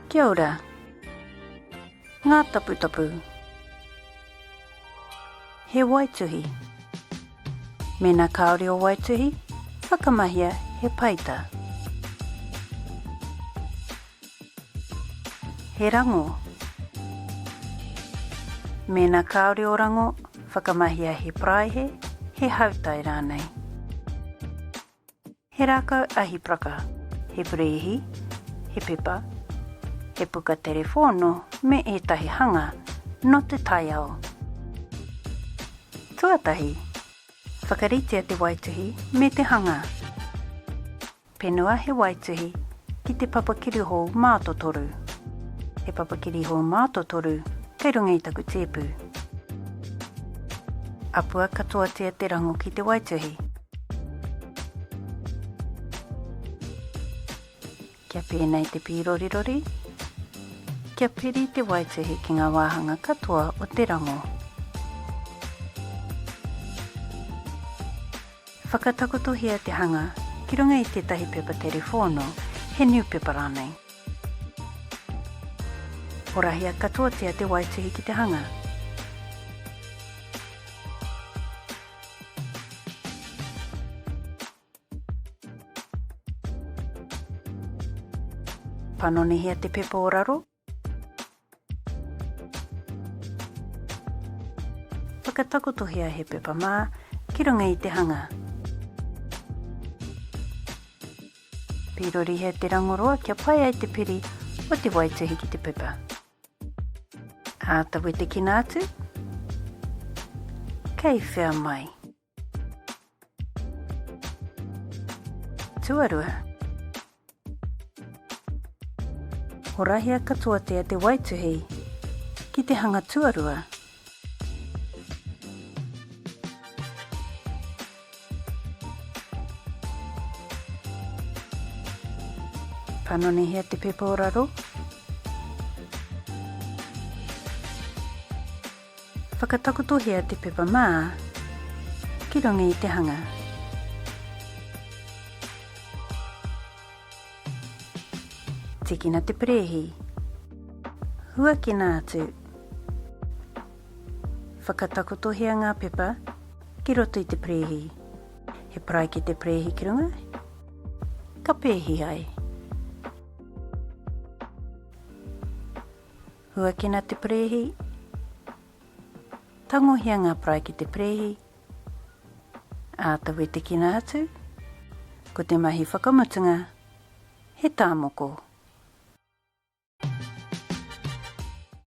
Kia ora. Ngā taputapu. He waituhi. Mēnā kāore ō waituhi, whakamahia he paita. He rango. Mēnā kāore ō rango, whakamahia he paraihe, he hautai rānei. He rākau ahipraka, he perehi, he pepa, he puka terewhōno me ētahi hanga nō te taiao. Tuatahi, whakaritea te waituhi me te hanga. Penua he waituhi ki te papa kirihou mātotoru. He papa kirihou mātotoru kei runga i taku tēpu. Apua katoatia te rango ki te waituhi. Kia pēnei te pīrorirori, kia piri te waituhi ki ngā wāhanga katoa o te rango. Whakatakotohia te hanga ki runga i tētahi pepa terewhōno, he niupepa rānei. Horahia katoatia te waituhi ki te hanga. Panonihia te pepa o raro. Whakatakotohia he pepa mā ki runga i te hanga. Pīrorihia te rangoroa kia pai ai te piri o te waituhi ki te pepa. Āta wetekina atu. Kei whea mai? Tuarua. Horahia katoatia te waituhi ki te hanga tuarua. Panonihia te pepa o raro. Whakatakotohia te pepa mā ki runga i te hanga. Tikina te perehi. Huakina atu. Whakatakotohia ngā pepa ki roto i te perehi. He paraikete perehi ki runga, ka pēhi ai. Huakina te perehi. Tangohia ngā paraikete perehi. Āta wetekina atu. Ko te mahi whakamutunga, he tāmoko.